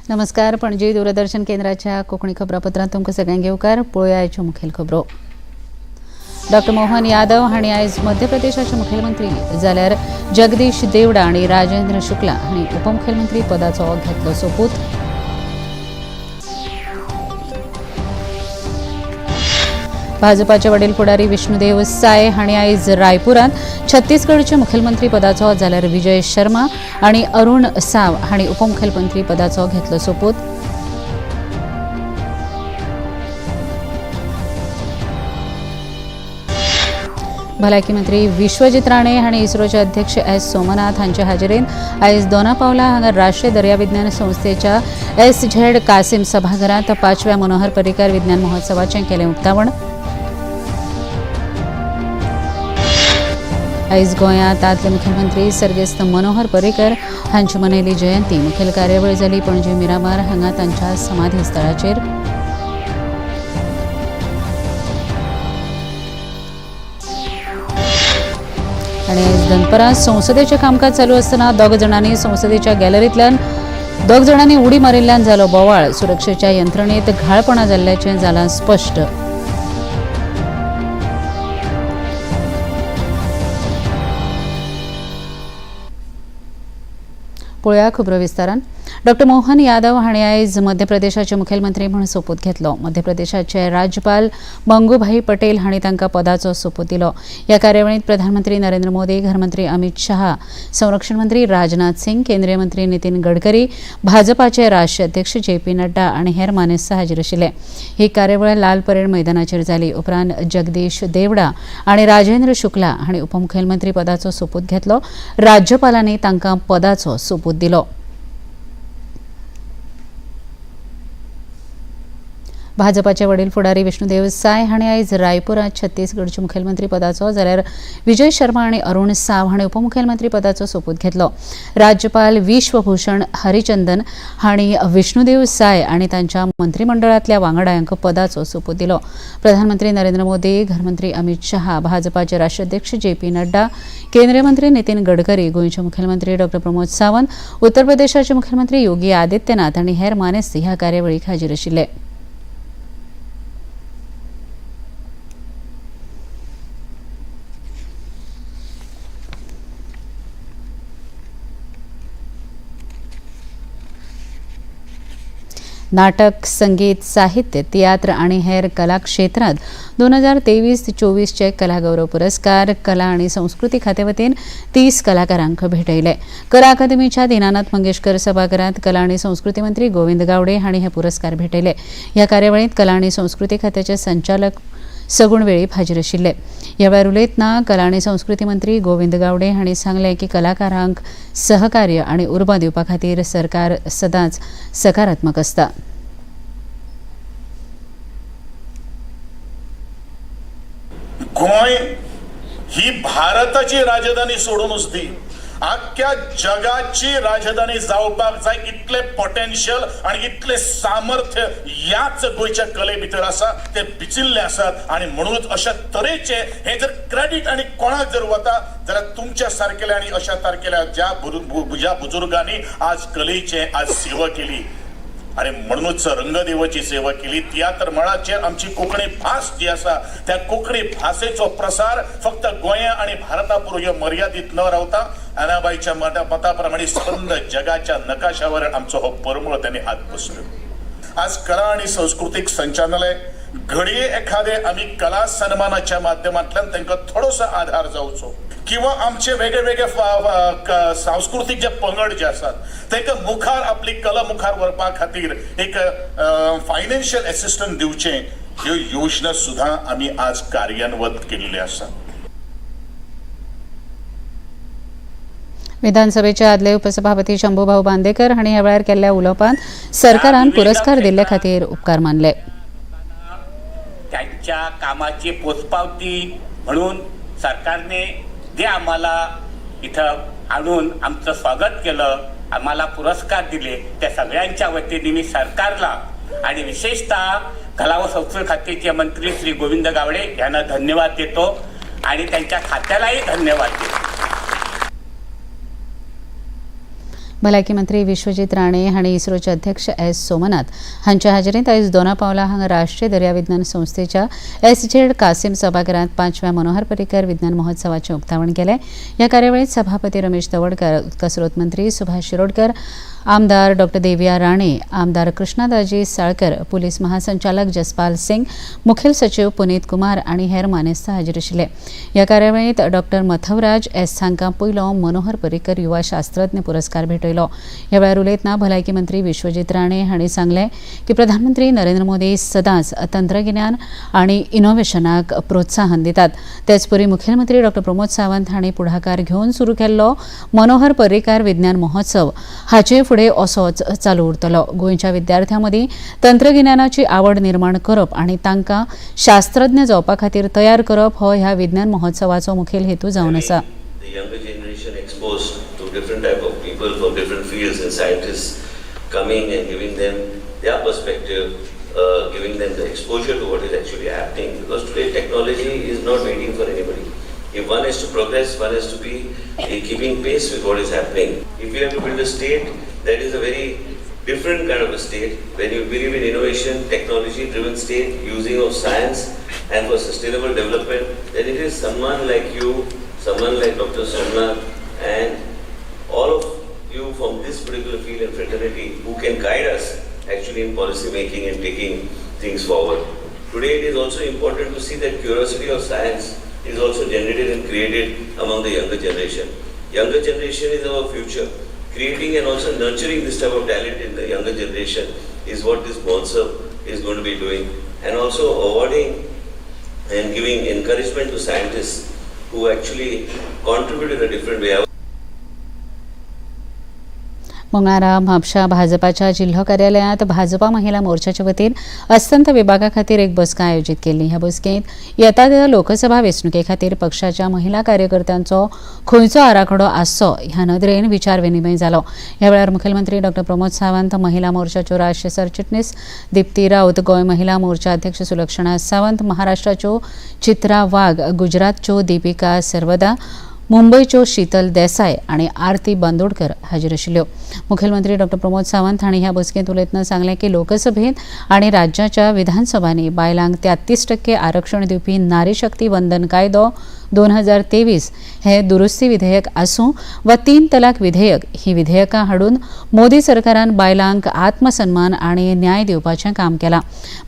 नमस्कार. पणजी दूरदर्शन केंद्राच्या कोंकणी खबरापत्रांत तुमकां सगळ्यांक येवकार. पळोवया आयच्यो मुखेल खबरो. डॉक्टर मोहन यादव हांणी आयज मध्य प्रदेशाचे मुखेलमंत्री जाल्यार जगदीश देवडा आनी राजेंद्र शुक्ला हांणी उपमुखेलमंत्री पदाचो घेतलो सोपूत. भाजपाचे वडील फुडारी विष्णुदेव साय हांणी आयज रायपुरांत छत्तीसगडचे मुखेलमंत्री पदाचो जाल्यार विजय शर्मा आनी अरुण साव हांणी उपमुखेलमंत्री पदाचो घेतलो सोपूत. भलायकी मंत्री विश्वजीत राणे हांणी इस्रोचे अध्यक्ष एस सोमनाथ हांचे हाजेरीन आयज दोनापावला हांगा राष्ट्रीय दर्या विज्ञान संस्थेच्या एस झेड कासिम सभाघरांत 5व्या मनोहर पर्रीकर विज्ञान महोत्सवाचें केलें उक्तावण. आयज गोंयांत आदले मुख्यमंत्री सर्गेस्त मनोहर पर्रीकर हांची मनयली जयंती. मुखेल कार्यावळ जाली पणजी मिरामार हांगा तांच्या समाधी स्थळाचेर. आनी आयज दनपरां संसदेचें कामकाज चालू आसतना दोग जाणांनी संसदेच्या गॅलरींतल्यान दोग जाणांनी उडी मारिल्ल्यान जालो बोवाळ. सुरक्षेच्या यंत्रणेत घाळपणा जाल्ल्याचें जालां स्पश्ट. पळोवया खबरो विस्तारान. डॉक्टर मोहन यादव हांणी आयज मध्य प्रदेशाचे मुखेलमंत्री म्हूण सोपूत घेतलो. मध्य प्रदेशाचे राज्यपाल मंगुभाई पटेल हांणी तांकां पदाचो सोपूत दिलो. ह्या कार्यावळींत प्रधानमंत्री नरेंद्र मोदी, घरमंत्री अमित शहा, संरक्षण मंत्री राजनाथ सिंग, केंद्रीय मंत्री नितीन गडकरी, भाजपाचे राष्ट्रीय अध्यक्ष जे पी नड्डा आनी हेर मानेस्त हाजीर आशिल्ले. ही कार्यावळ लाल परेड मैदानाचेर जाली. उपरांत जगदीश देवडा आनी राजेंद्र शुक्ला हांणी उपमुखेलमंत्री पदाचो सोपूत घेतलो. राज्यपालांनी तांकां पदाचो सोपूत दिलो. भाजपाचे वडील फुडारी विष्णुदेव साय हांणी आयज रायपुरांत छत्तीसगडचे मुखेलमंत्री पदाचो जाल्यार विजय शर्मा आनी अरुण साव हांणी उपमुखेलमंत्री पदाचो सोपूत घेतलो. राज्यपाल विश्वभूषण हरिचंदन हांणी विष्णुदेव साय आनी तांच्या मंत्रिमंडळांतल्या वांगड्यांक पदाचो सोपूत दिलो. प्रधानमंत्री नरेंद्र मोदी, घरमंत्री अमित शहा, भाजपाचे राष्ट्राध्यक्ष जे पी नड्डा, केंद्रीय मंत्री नितीन गडकरी, गोंयचे मुखेलमंत्री डॉक्टर प्रमोद सावंत, उत्तर प्रदेशाचे मुखेलमंत्री योगी आदित्यनाथ आनी हेर मानेस्त ह्या कार्यावळीक हाजीर आशिल्ले. नाटक, संगीत, साहित्य, तियात्र आणि हेर कला क्षेत्रात 2023-24 कला गौरव पुरस्कार कला आणि संस्कृती खात्या वतीन 30 कलाकारांक भेटयले. कला अकादमीच्या दीनानाथ मंगेशकर सभाघरात कला आणि संस्कृती मंत्री गोविंद गावडे हांणी हे पुरस्कार भेटयले. ह्या कार्यावळींत कला आणि संस्कृती खात्याचे संचालक सगुण वेळीप हाजीर आशिल्ले. ह्या वेळार उलयतना कला आनी संस्कृती मंत्री गोविंद गावडे हांणी सांगलें की कलाकारांक सहकार्य आनी उर्बा दिवपा खातीर सरकार सदांच सकारात्मक आसता. गोंय ही भारताची राजधानी सोडूनच दी आख्या जगाची राजधानी जावपाक जाय इतले पोटेन्शियल आणि इतले सामर्थ्य ह्याच गोंयच्या कले भितर आसा, ते बिचिल्ले आसात. आणि म्हणूनच अशा तरेचे हे जर क्रेडिट आणि कोणाक जर वता जाल्यार तुमच्या सारकेल्या आणि अशा तारखेल्या ज्या ज्या बुजुर्गांनी आज कलेचे आज सेवा केली आणि म्हणूनच रंगदेवाची सेवा केली. तियात्र मळाचेर आमची कोंकणी भास जी आसा त्या कोंकणी भासेचो प्रसार फक्त गोंया आणि भारता पुरयो मर्यादीत न रावता अनाबाईच्या मताप्रमाणे संबंध जगाच्या नकाशावर आमचो हो परमळ त्यांनी हात पसरलो. आज कला आणि सांस्कृतीक संचालनालय घडये एखादे आमी कला सन्मानाच्या माध्यमांतल्यान तांकां थोडोसो आधार जावचो किंवा आमचे वेगळे वेगळे सांस्कृतीक जे पंगड जे आसात तांकां मुखार आपली कला मुखार व्हरपा खातीर एक फायनान्शियल एसिस्टंट दिवचें, ह्यो योजना सुद्दां आमी आज कार्यान्वत केल्ली आसा. विधानसभेचे आदले उपसभापती शंभूभाऊ बांदेकर हांणी ह्या वेळार केल्ल्या उलोवपांत सरकारान पुरस्कार दिल्ले खातीर उपकार मानले. त्यांच्या कामाची पोचपावती म्हणून सरकारने जे आम्हाला इथं आणून आमचं स्वागत केलं, आम्हाला पुरस्कार दिले, त्या सगळ्यांच्या वतीने मी सरकारला आणि विशेषतः कला व संस्कृती खात्याचे मंत्री श्री गोविंद गावडे यांना धन्यवाद देतो आणि त्यांच्या खात्यालाही धन्यवाद देतो. भलायकी मंत्री विश्वजीत राणे हांणी इस्रोचे अध्यक्ष एस सोमनाथ हांच्या हाजेरींत आयज दोना पावला हांगा राष्ट्रीय दर्या विज्ञान संस्थेच्या एस.झेड कासिम सभाघरांत 5व्या मनोहर पर्रीकर विज्ञान महोत्सवाचें उक्तावण केलें. ह्या कार्यावळीत सभापती रमेश तवडकर, उदका स्रोत मंत्री सुभाष शिरोडकर, आमदार डॉक्टर देविया राणे, आमदार कृष्णादाजी साळकर, पुलीस महासंचालक जसपाल सिंग, मुखेल सचिव पुनीत कुमार आनी हेर मानेस्त हाजीर आशिल्ले. ह्या कार्यावळीत डॉक्टर मथवराज एस हांकां पयलो मनोहर पर्रीकर युवा शास्त्रज्ञ पुरस्कार भेटयलो. ह्या वेळार उलयतना भलायकी मंत्री विश्वजीत राणे हांणी सांगलें की प्रधानमंत्री नरेंद्र मोदी सदांच तंत्रगिन्यान आनी इनोव्हेशनाक प्रोत्साहन दितात. तेचपरी मुखेलमंत्री डॉक्टर प्रमोद सावंत हांणी पुढाकार घेवन सुरू केल्लो मनोहर पर्रीकार विज्ञान महोत्सव हाचे फुडें असोच चालू उरतलो. गोंयच्या विद्यार्थ्यां मदीं तंत्रगिन्यानाची आवड निर्माण करप आनी तांकां शास्त्रज्ञ जावपा खातीर तयार करप हो ह्या विज्ञान महोत्सवाचो मुखेल हेतू जावन आसा. The younger generation exposed to different type of people from different fields and scientists coming and giving them their perspective, giving them the exposure to what is actually happening. Because today technology is not waiting for anybody. If one has to progress, one has to be keeping pace with what is happening. If we have to build a state, that is a very different kind of a state, when you believe in innovation, technology-driven state, using of science and for sustainable development, then it is someone like you, someone like Dr. Somnath, and all of you from this particular field and fraternity who can guide us actually in policy making and taking things forward. Today it is also important to see that curiosity of science is also generated and created among the younger generation. Younger generation is our future. Creating and also nurturing this type of talent in the younger generation is what this Mahotsav is going to be doing. And also awarding and giving encouragement to scientists who actually contribute in a different way. मंगळारा म्हापशा भाजपाच्या जिल्हो कार्यालयांत भाजपा महिला मोर्चाच्या वतीन अस्तंत विभागा खातीर एक बसका आयोजीत केल्ली. ह्या बसकेंत येता त्या लोकसभा वेंचणुके खातीर पक्षाच्या महिला कार्यकर्त्यांचो खंयचो आराखडो आसचो ह्या नदरेन विचार विनिमय जालो. ह्या वेळार मुखेलमंत्री डॉक्टर प्रमोद सावंत, महिला मोर्चाच्यो राष्ट्रीय सरचिटणीस दीप्ती राऊत, गोंय महिला मोर्चा अध्यक्ष सुलक्षणा सावंत, महाराष्ट्राच्यो चित्रा वाघ, गुजरातच्यो दीपिका सर्वदा, मुंबयच्यो शीतल देसाय आनी आरती बांदोडकर हाजीर आशिल्ल्यो. मुखेलमंत्री डॉक्टर प्रमोद सावंत हांणी ह्या बसकेंत उलयतना सांगलें की लोकसभेंत आनी राज्याच्या विधानसभांनी बायलांक 33% आरक्षण दिवपी नारी शक्ती वंदन कायदो 2023 हे दुरुस्ती विधेयक आसूं वा 3 तलाक विधेयक, ही विधेयकां हाडून मोदी सरकारान बायलांक आत्मसन्मान आनी न्याय दिवपाचें काम केलां.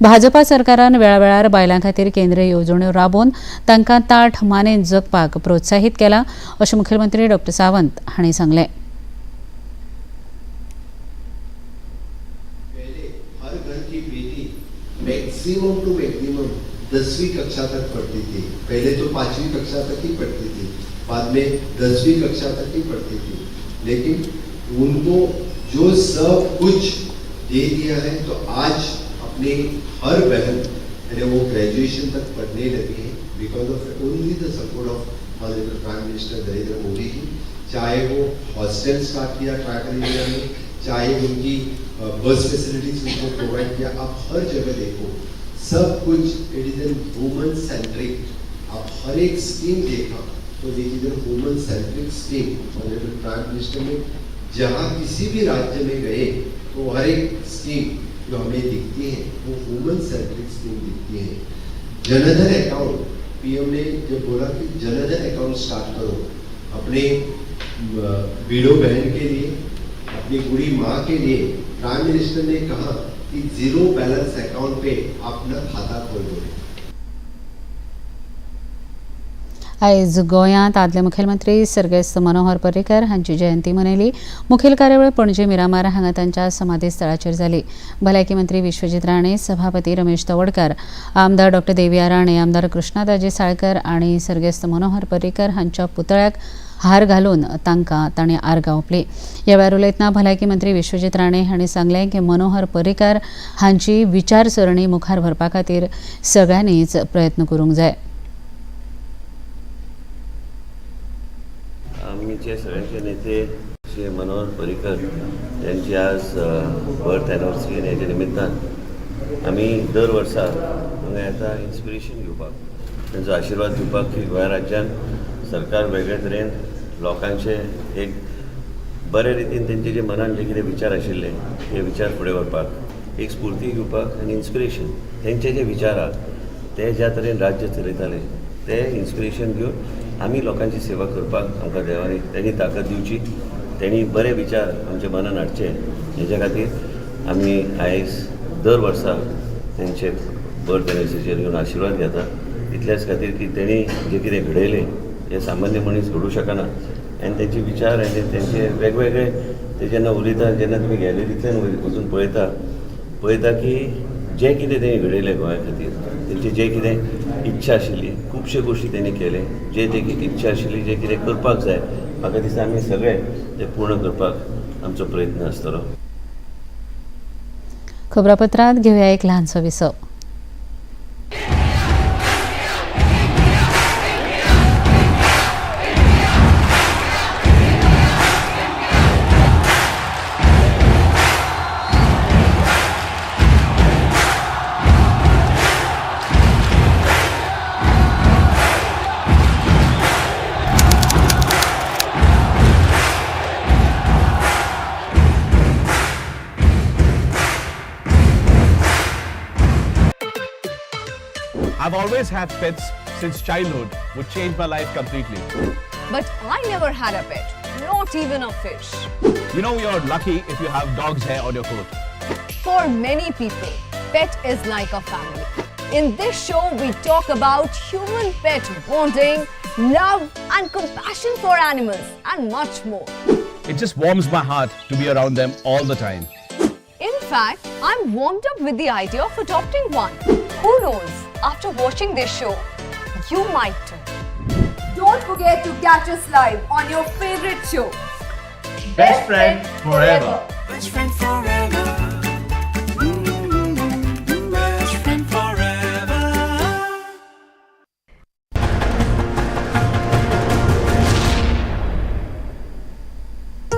भाजपा सरकारान वेळावेळार बायलां खातीर केंद्रीय येवजण्यो राबोवन तांकां ताठ मानेन जगपाक प्रोत्साहीत केलां अशें मुखेलमंत्री डॉक्टर सावंत हांणी सांगलें. पहले हर घर की बेटी मैक्सिमम टू मैक्सिमम 10वीं कक्षा तक पढ़ती थी. पहले तो 5वीं कक्षा तक ही पढ़ती थी, बाद में 10वीं कक्षा तक ही पढ़ती थी, लेकिन उनको जो सब कुछ दे दिया है तो आज अपनी हर बहन यानी वो ग्रेजुएशन तक पढ़ने लगी है because of only the support of honourable Prime Minister Narendra Modi ji. चाहे वो हॉस्टल स्टार्ट किया ट्राइबल एरिया में, चाहे उनकी बस फैसिलिटीज उनको प्रोवाइड किया, आप हर जगह देखो सब कुछ it is an woman centric. आप हर एक स्कीम देखा तो it is an woman centric scheme. Honourable Prime Minister ने जहाँ किसी भी राज्य में गए तो हर एक स्कीम जो हमें दिखती है वो वुमन सेंट्रिक स्कीम दिखती है. जनधन अकाउंट, पीएम ने जब बोला कि जनधन अकाउंट स्टार्ट करो अपने विडो बहन के लिए, अपनी बूढ़ी माँ के लिए, प्राइम मिनिस्टर ने कहा कि जीरो बैलेंस अकाउंट पे अपना खाता खोल दो. आयज गोंयांत आदले मुखेलमंत्री सर्गेस्त मनोहर पर्रीकर हांची जयंती मनयली. मुखेल कार्यावळ पणजे मिरामार हांगा तांच्या समाधी स्थळाचेर जाली. भलायकी मंत्री विश्वजीत राणे, सभापती रमेश तवडकर, आमदार डॉक्टर देविया राणे, आमदार कृष्णादाजी साळकर आनी सर्गेस्त मनोहर पर्रीकर हांच्या पुतळ्याक हार घालून तांकां तांणी आर्गां ओंपली. ह्या वेळार उलयतना भलायकी मंत्री विश्वजीत राणे हांणी सांगलें की मनोहर पर्रीकर हांची विचारसरणी मुखार व्हरपा खातीर सगळ्यांनीच प्रयत्न करूंक जाय. आमचे सगळ्यांचे नेते श्री मनोहर पर्रीकर यांची आज बर्थ एनिवर्सरी आनी हेच्या निमित्तान आमी दर वर्सा हांगा येता इन्स्पिरेशन घेवपाक, तेंचो आशिर्वाद घेवपाक की गोंय राज्यान सरकार वेगळे तरेन लोकांचे एक बरे रितीन तेंचे जे मनान जे कितें विचार आशिल्ले ते विचार फुडें व्हरपाक एक स्फूर्ती घेवपाक आनी इन्स्पिरेशन तेंचे जे विचार आहा ते ज्या तरेन राज्य चलयताले ते इन्स्पिरेशन घेवन आमी लोकांची सेवा करपाक आमकां देवानी तेणी ताकद दिवची, तेणी बरे विचार आमच्या मनान हाडचे, हेच्या खातीर आमी आयज दर वर्सा तेंचे बर्थ एनिवर्सरीचेर येवन आशिर्वाद घेता. इतल्याच खातीर की तेणी जें कितें घडयलें हें सामान्य मनीस घडूं शकना आनी तेंचे विचार आनी तेंचे वेगवेगळे ते जेन्ना उलयता, जेन्ना तुमी गॅलरींतल्यान वचून पळयता पळयता की जें कितें तेणी घडयलें गोंया खातीर, तेंची जें कितें इच्छा आशिल्ली खुबश्यो गोश्टी तेणी केले, जे ते इच्छा आशिल्ली जें कितें करपाक जाय, म्हाका दिसता आमी सगळे ते पूर्ण करपाक आमचो प्रयत्न आसतलो. खबरापत्रांत घेवया एक ल्हानसो विसव. I've always had pets since childhood, which changed my life completely. But I never had a pet, not even a fish. You know you're lucky if you have dog's hair on your coat. For many people, pet is like a family. In this show, we talk about human-pet bonding, love and compassion for animals and much more. It just warms my heart to be around them all the time. In fact, I'm warmed up with the idea of adopting one. Who knows, after watching this show, you might too. Don't forget to catch us live on your favorite show, Best Friend Forever. Best friend forever. Best friend forever.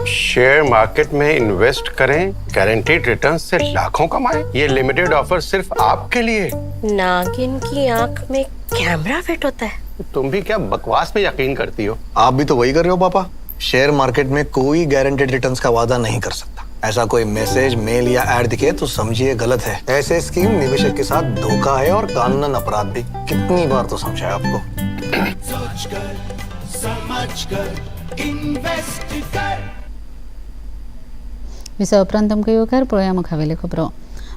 Share market में invest करें, guaranteed returns से लाखों कमाएं। ये limited offer सिर्फ आपके लिए। नागिन की आंख में कैमरा फिट होता है। तुम भी क्या बकवास में यकीन करती हो? आप भी तो वही कर रहे हो पापा। शेयर मार्केट में कोई गारंटेड रिटर्न्स का वादा नहीं कर सकता। ऐसा कोई मैसेज, मेल या एड दिखे तो समझिए गलत है। ऐसे स्कीम निवेशक के साथ धोखा है और कानूनन अपराध भी। कितनी बार तो समझाया आपको। सोच कर, समझ कर, इन्वेस्ट कर। विसवा उपरांत तुमकां येवकार. पळोवया मुखावेल्यो खबरो.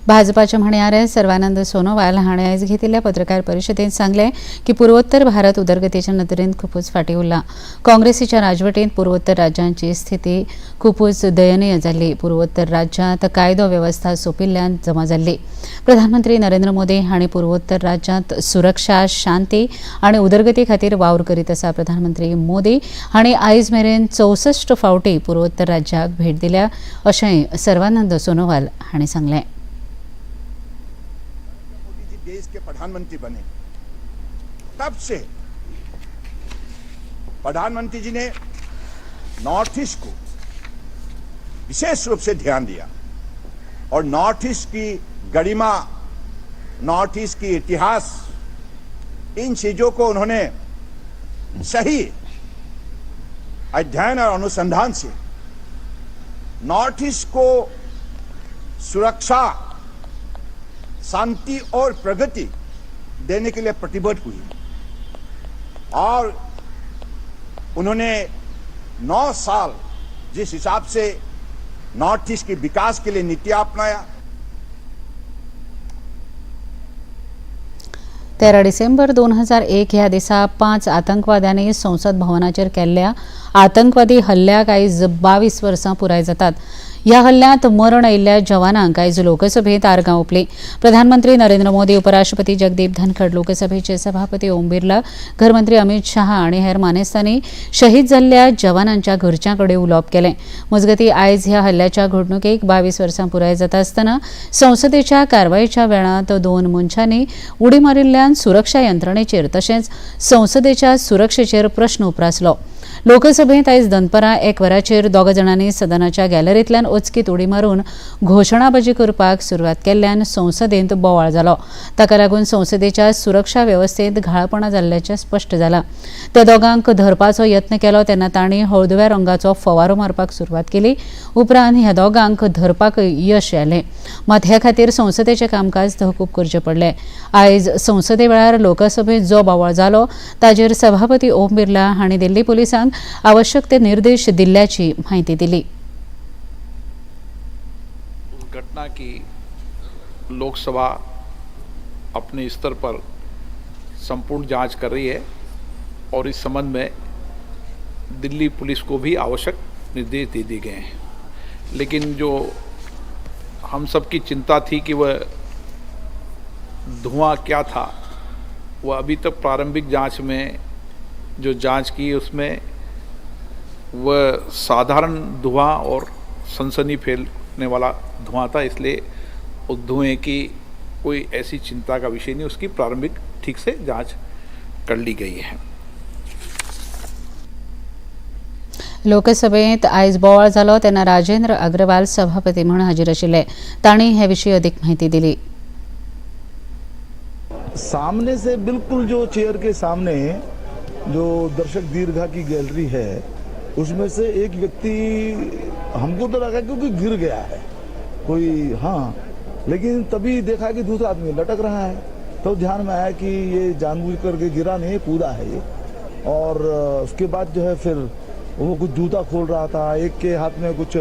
भाजपाचे म्हणयारे सर्वानंद सोनोवाल हाणें आयज घेतिल्ल्या पत्रकार परिशदेंत सांगलें की पुर्वोत्तर भारत उदरगतीच्या नदरेन खुबूच फाटीं उरला. काँग्रेसीच्या राजवटींत पुर्वोत्तर राज्यांची स्थिती खुबूच दयनीय जाल्ली. पुर्वोत्तर राज्यांत कायदो वेवस्था सोंपिल्ल्यान जमा जाल्ली. प्रधानमंत्री नरेंद्र मोदी हांणी पुर्वोत्तर राज्यांत सुरक्षा, शांती आनी उदरगती खातीर वावर करीत आसा. प्रधानमंत्री मोदी हांणी आयज मेरेन 64 फावटी पुर्वोत्तर राज्याक भेट दिल्या अशेंय सर्वानंद सोनोवाल हांणी सांगलें. मोदी जी देश के प्रधानमंत्री बने तब से प्रधानमंत्री जी ने नॉर्थ ईस्ट को विशेष रूप से ध्यान दिया और नॉर्थ ईस्ट की गरिमा, नॉर्थ ईस्ट की इतिहास, इन चीजों को उन्होंने सही अध्ययन और अनुसंधान से नॉर्थ ईस्ट को सुरक्षा, शांति और प्रगति देने के लिए प्रतिबद्ध हुई और उन्होंने 9 साल जिस हिसाब से नॉर्थ ईस्ट के विकास के लिए नीतियां अपनाया। 13 डिसेंबर 2001 ह्या दिसा पांच आतंकवाद्यांनी संसद भवनाचेर केल्ल्या आतंकवादी हल्ल्याक आयज 22 वर्सां पुराय जातात. ह्या हल्ल्यांत मरण आयिल्ल्या जवानांक आयज लोकसभेंत आर्गां ओंपली. प्रधानमंत्री नरेंद्र मोदी, उपराष्ट्रपती जगदीप धनखड, लोकसभेचे सभापती ओम बिर्ला, घरमंत्री अमित शहा आनी हेर मानेस्तांनी शहीद जाल्ल्या जवानांच्या घरच्यां कडेन उलोवप केलें. मजगतीं, आयज ह्या हल्ल्याच्या घडणुकेक 22 वर्सां पुराय जाता आसतना संसदेच्या कारवायेच्या वेळांत दोन मनशांनी उडी मारिल्ल्यान सुरक्षा यंत्रणेचेर तशेंच संसदेच्या सुरक्षेचेर प्रश्न उप्रासलो. लोकसभेंत आयज दनपरां 1 वराचेर दोगा जाणांनी सदनाच्या गॅलरींतल्यान अचकीत उडी मारून घोशणाबाजी करपाक सुरवात केल्ल्यान संसदेंत बोवाळ जालो. ताका लागून संसदेच्या सुरक्षा वेवस्थेंत घाळपणां जाल्ल्याचें स्पश्ट जालां. त्या दोगांक धरपाचो यत्न केलो तेन्ना तांणी हळदुव्या रंगाचो फवारो मारपाक सुरवात केली. उपरांत ह्या दोगांक धरपाक यश आयलें. मात हे खातीर संसदेचें कामकाज तहकूब करचें पडलें. आयज संसदे वेळार लोकसभेंत जो बोवाळ जालो ताजेर सभापती ओम बिर्ला हांणी दिल्ली पुलिसांक आवश्यक ते निर्देश दिल्ल्याची माहिती दिली. घटना की लोकसभा अपने स्तर पर संपूर्ण जांच कर रही है और इस संबंध में दिल्ली पुलिस को भी आवश्यक निर्देश दे दिए गए हैं. लेकिन जो हम सब की चिंता थी कि वह धुआं क्या था, वह अभी तक प्रारंभिक जांच में जो जांच की उसमें वह साधारण धुआं और सनसनी फैलने वाला धुआं था, इसलिए उस धुएं की कोई ऐसी चिंता का विषय नहीं. उसकी प्रारंभिक ठीक से जांच कर ली गई है. लोकसभेंत आयज बोवाळ जालो तेन्ना राजेंद्र अग्रवाल सभापती म्हूण हाजीर आशिल्ले. तांणी हे विशीं अधिक माहिती दिली. सामने से बिल्कुल जो चेयर के सामने जो दर्शक दीर्घा की गैलरी है उसमें से एक व्यक्ति हमको तो लगा क्योंकि गिर गया है कोई, हाँ, लेकिन तभी देखा कि दूसरा आदमी लटक रहा है. तो ध्यान में आया कि ये जानबूझ करके गिरा नहीं, कूदा है ये. और उसके बाद जो है फिर वो कुछ जूता खोल रहा था, एक के हाथ में कुछ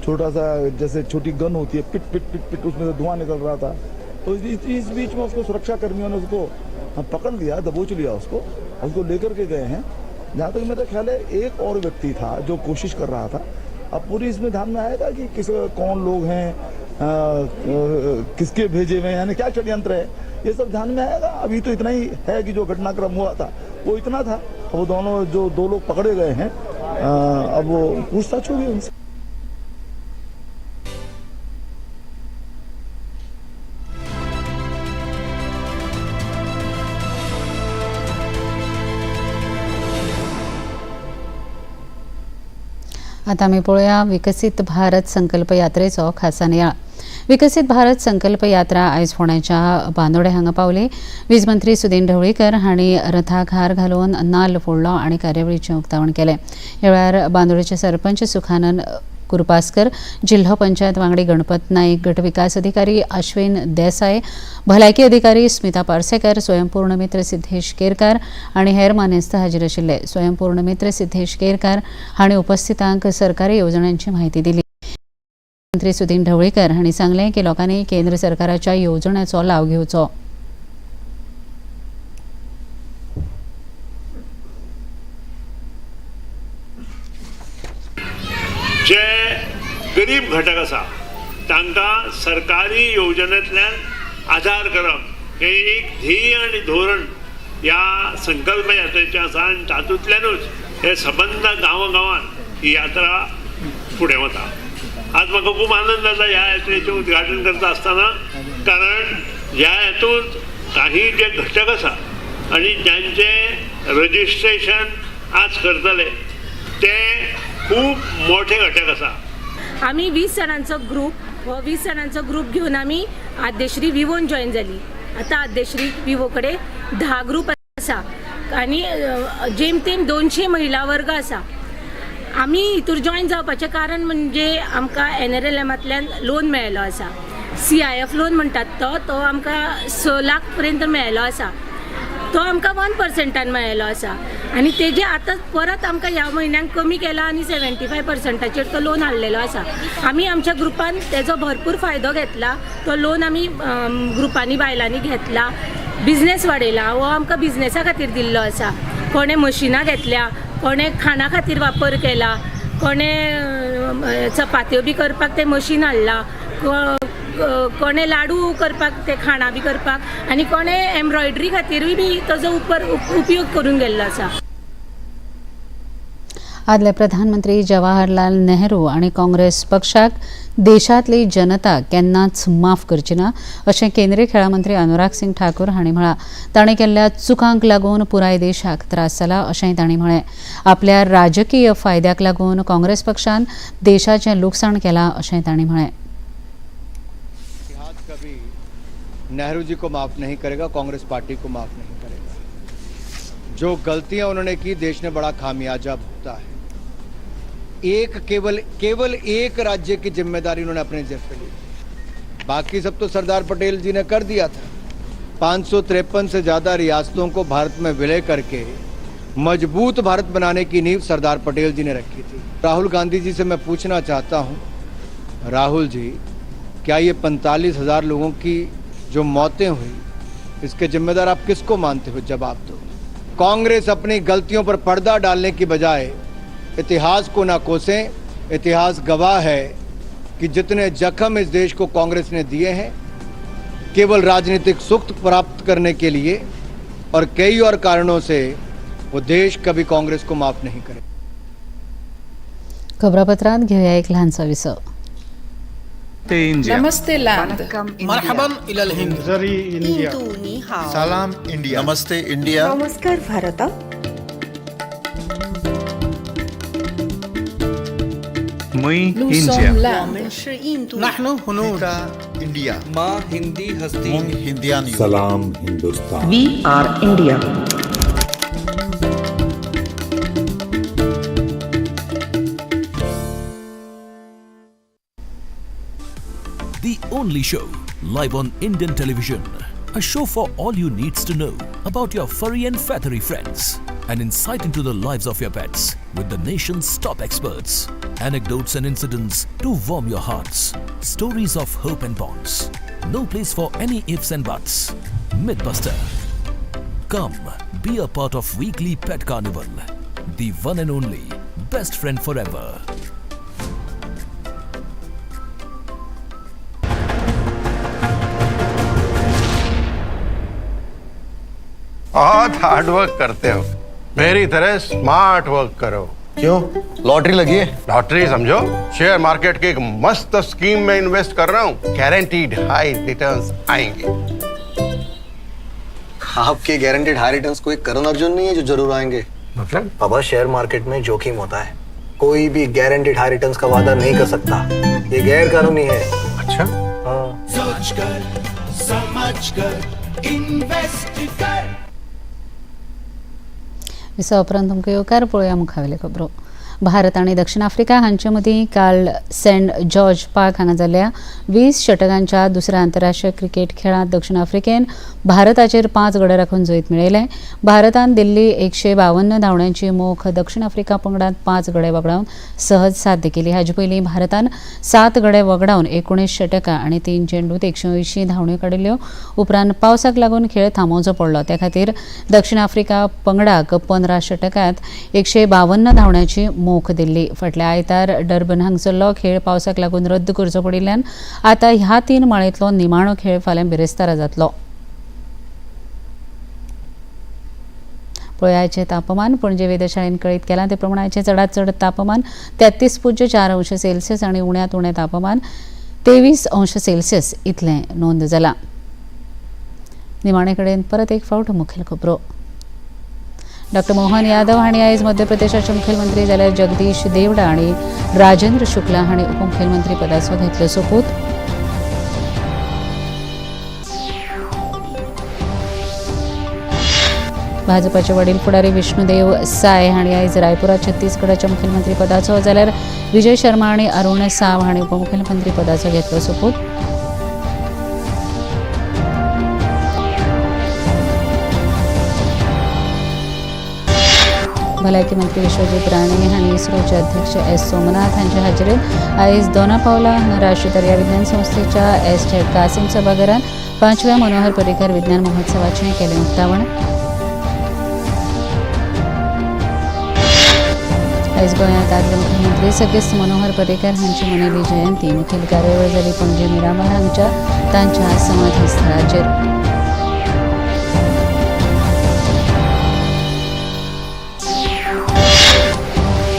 छोटा सा जैसे छोटी गन होती है, पिट पिट पिट पिट उसमें से धुआं निकल रहा था. तो इस बीच में उसको सुरक्षा कर्मियों ने उसको पकड़ लिया, दबोच लिया उसको, उसको लेकर के गए हैं. जहाँ तक मेरा ख्याल है एक और व्यक्ति था जो कोशिश कर रहा था. अब पूरी इसमें ध्यान में आएगा कि किस कौन लोग हैं, किसके भेजे हुए हैं, यानी क्या षड्यंत्र है, ये सब ध्यान में आएगा. अभी तो इतना ही है कि जो घटनाक्रम हुआ था वो इतना था. वो दोनों जो दो लोग पकड़े गए हैं, अब वो पूछताछ होगी उनसे. आता आमी पळोवया विकसीत भारत संकल्प यात्रेचो खासा नियाळ. विकसीत भारत संकल्प यात्रा आयज फोंड्याच्या बांदोडे हांगा पावली. वीज मंत्री सुदिन ढवळीकर हांणी रथाक हार घालून नाल्ल फोडलो आनी कार्यावळीचें उक्तावण केलें. ह्या वेळार बांदोडेचे सरपंच सुखानंद कुरपासकर, जिल्हो पंचायत वांगडी गणपत नाईक, गट विकास अधिकारी अश्विन देसाय, भलायकी अधिकारी स्मिता पार्सेकर, स्वयंपूर्ण मित्र सिद्धेश केरकार आनी हेर मानेस्त हाजीर आशिल्ले. स्वयंपूर्ण मित्र सिद्धेश केरकार हांणी उपस्थितांक सरकारी येवजण्यांची माहिती दिली. मंत्री सुदिन ढवळीकर हांणी सांगलें की लोकांनी केंद्र सरकाराच्या येवजण्यांचो लाव घेवचो. जे गरीब घटक आसा तांकां सरकारी येवजणेंतल्यान आदार करप हें एक ध्येय आनी धोरण ह्या संकल्प यात्रेचें आसा आनी तातूंतल्यानूच हे सबंद गांवां गांवांत ही यात्रा फुडें वता. आज म्हाका खूब आनंद जाता ह्या यात्रेचें उद्घाटन करता आसतना, कारण ह्या हेतूंत काही जे घटक आसा आनी जांचें रजिस्ट्रेशन आज करतले ते खूब मोठे घटक आसा. आमी 20 जाणांचो ग्रूप, हो 20 जाणांचो ग्रूप घेवन आमी आद्यश्री विवोन जॉयन जाली. आतां आद्यश्री विवो कडेन 10 ग्रूप आसा आनी जेमतेम 200 महिला वर्ग आसा. आमी हितूर जॉयन जावपाचें कारण म्हणजे आमकां NRLMांतल्यान लोन मेळिल्लो आसा. CIF loan म्हणटात तो आमकां 6 लाख पर्यंत मेळिल्लो आसा. तो आमकां 1%ान मेळिल्लो आसा आनी तेजे आतां परत आमकां ह्या म्हयन्याक कमी केला आनी 75%चेर तो लोन हाडलेलो आसा. आमी आमच्या ग्रुपान तेजो भरपूर फायदो घेतला. तो लोन आमी ग्रुपांनी बायलांनी घेतला, बिजनेस वाडयला. हो आमकां बिजनेसा खातीर दिल्लो आसा. कोणें मशिनां घेतल्या, कोणें खाणा खातीर वापर केला, कोणें चपात्यो बी करपाक तें मशीन हाडलां, कोणें लाडू करपाक ते खाणां बी करपाक आनी कोणें एम्ब्रॉयडरी खातीरूय बी ताजो उपयोग करून गेल्लो आसा. आदले प्रधानमंत्री जवाहरलाल नेहरू आनी काँग्रेस पक्षाक देशांतली जनता केन्नाच माफ करची ना अशें केंद्रीय खेळां मंत्री अनुराग सिंग ठाकूर हांणी म्हळां. ताणें केल्ल्या चुकांक लागून पुराय देशाक त्रास जाला अशेंय तांणी म्हळें. आपल्या राजकीय फायद्याक लागून काँग्रेस पक्षान देशाचें लुकसाण केलां अशेंय तांणी म्हळें. इतिहास कभी नेहरू जी को माफ नहीं करेगा, कांग्रेस पार्टी को माफ नहीं करेगा. जो गलतियां उन्होंने की देश ने बड़ा खामियाजा भुगता है. एक केवल केवल एक राज्य की जिम्मेदारी उन्होंने अपने सिर पे ली, बाकी सब तो सरदार पटेल जी ने कर दिया था. 553 से ज़्यादा रियासतों को भारत में विलय करके मजबूत भारत बनाने की नींव सरदार पटेल जी ने रखी थी. राहुल गांधी जी से मैं पूछना चाहता हूँ, राहुल जी क्या ये 45,000 लोगों की जो मौतें हुई इसके जिम्मेदार आप किसको मानते हो? जवाब दो. कांग्रेस अपनी गलतियों पर पर्दा डालने की बजाय इतिहास को ना कोसें. इतिहास गवाह है कि जितने जख्म इस देश को कांग्रेस ने दिए हैं केवल राजनीतिक सुख प्राप्त करने के लिए और कई और कारणों से, वो देश कभी कांग्रेस को माफ नहीं करे. खबरापत्रांत घेवया एक ल्हानसो विसव. नमस्ते लैंड. मरहबन इलल हिंद. सलाम इंडिया. नमस्ते इंडिया. नमस्कार भारत. नहनु हुनूद. इंडिया. माँ हिंदी हस्ती. मुंग हिंदियान. सलाम Hindustan. We are India. The only show live on Indian television. A show for all you needs to know about your furry and feathery friends. An insight into the lives of your pets with the nation's top experts. Anecdotes and incidents to warm your hearts. Stories of hope and bonds. No place for any ifs and buts. Mythbuster. Come, be a part of weekly pet carnival. The one and only best friend forever. बहुत hard work करते हो, Mary तरह smart work करो. क्यों, lottery लगी है? Lottery समझो, share market की एक मस्त स्कीम में इन्वेस्ट कर रहा हूँ. गारंटीड हाई रिटर्न्स आएंगे. आपके गारंटीड हाई रिटर्न्स कोई करण अर्जुन नहीं है जो जरूर आएंगे. मतलब? बाबा, शेयर मार्केट में जोखिम होता है. कोई भी गारंटीड हाई रिटर्न्स का वादा नहीं कर सकता. ये गैर कानूनी है. अच्छा. हाँ. सोच कर, समझ कर, इन्वेस्ट कर. विसवा उपरांत तुमकां येवकार. पळोवया मुखावेले खबरो. भारत आनी दक्षिण आफ्रिका हांचे मदीं काल सेंट जॉर्ज पार्क हांगा जाल्ल्या 20 षटकांच्या दुसऱ्या आंतरराष्ट्रीय क्रिकेट खेळांत दक्षिण आफ्रिकेन भारताचेर 5 गडे राखून जैत मेळयलें. भारतान दिल्ली 152 धांवड्यांची मोख दक्षिण आफ्रिका पंगडांत 5 गडे वगडावन सहज साध्य केली. हाचे पयलीं भारतान 7 गडे वगडावन 19 षटकां आनी 3 चेंडूत 180 धांवड्यो काडिल्ल्यो. उपरांत पावसाक लागून खेळ थांबोवचो पडलो. त्या खातीर दक्षिण आफ्रिका पंगडाक 15 षटकांत 152 धांवड्यांची मोख दिल्ली. फाटल्या आयतार डर्बन हांगसरलो खेळ पावसाक लागून रद्द करचो पडिल्ल्यान आतां ह्या 3 माळेंतलो निमाणो खेळ फाल्यां बिरेस्तारा जातलो. पळयाचें तापमान. पणजे वेधशाळेन कळीत केलां ते प्रमाण आयचें चडांत चड तापमान 33.4 अंश सेल्सियस आनी उण्यांत उणें तापमान 23 अंश सेल्सियस इतलें नोंद जालां. निमाणे कडेन परत एक फावट मुखेल खबरो. डॉक्टर मोहन यादव हांणी आयज मध्य प्रदेशाचे मुखेलमंत्री जाल्यार जगदीश देवडा आनी राजेंद्र शुक्ला हांणी उपमुखेलमंत्री पदाचो घेतलो सोपूत. भाजपाचे वडील फुडारी विष्णुदेव साय हांणी आयज रायपुरात छत्तीसगडाच्या मुखेलमंत्री पदाचो जाल्यार विजय शर्मा आनी अरुण साव हांणी उपमुखेलमंत्री पदाचो घेतलो सोपूत. भलायकी मंत्री विश्वजीत राणे हांणी इस्रोचे अध्यक्ष एस सोमनाथ हांचे हाजेरीत आयज दोना पावला हांगा राष्ट्रीय दर्या विज्ञान संस्थेच्या एस झेड कासिम सभाघरांत 5व्या मनोहर पर्रीकर विज्ञान महोत्सवाचें केलें उक्तावण. आयज गोंयांत आदले मुख्यमंत्री सगेस्त मनोहर पर्रीकर हांची मनयली जयंती. मुखेल कार्यावळ जाली पणजे मिरामार हांगच्या तांच्या समाधी स्थळाचेर.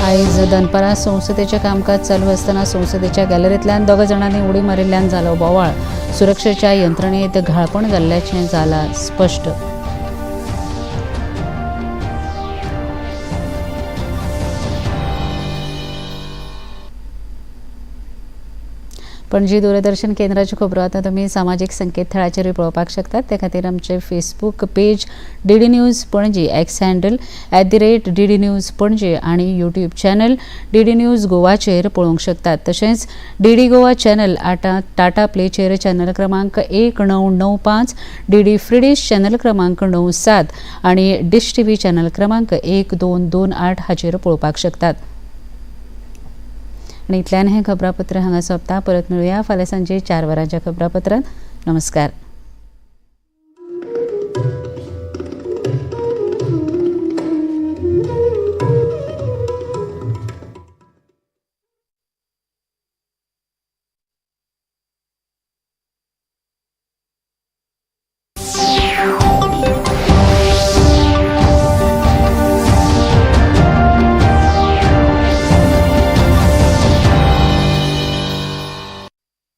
आयज दनपारां संसदेचें कामकाज चालू आसतना संसदेच्या गॅलरींतल्यान दोगा जाणांनी उडी मारिल्ल्यान जालो बोवाळ. सुरक्षेच्या यंत्रणेत घाळपण जाल्ल्याचें जालां स्पश्ट. पणजी दूरदर्शन केंद्राच्यो खबरो आतां तुमी सामाजीक संकेतथळाचेरूय पळोवपाक शकतात. ते खातीर आमचे Facebook page DD news Panaji, X handle @DD news Panaji आनी यूट्यूब चॅनल डीडी न्यूज गोवाचेर पळोवंक शकतात. तशेंच डीडी गोवा चॅनल आतां टाटा प्लेचेर चॅनल क्रमांक 1995, डीडी फ्रीडिश चॅनल क्रमांक 97 आनी डिश टीव्ही चॅनल क्रमांक 1228 हाचेर पळोवपाक शकतात. आनी इतल्यान हें खबरापत्र हांगा सोंपता. परत मेळुया फाल्यां सांजे 4 वरांच्या खबरापत्रांत. नमस्कार.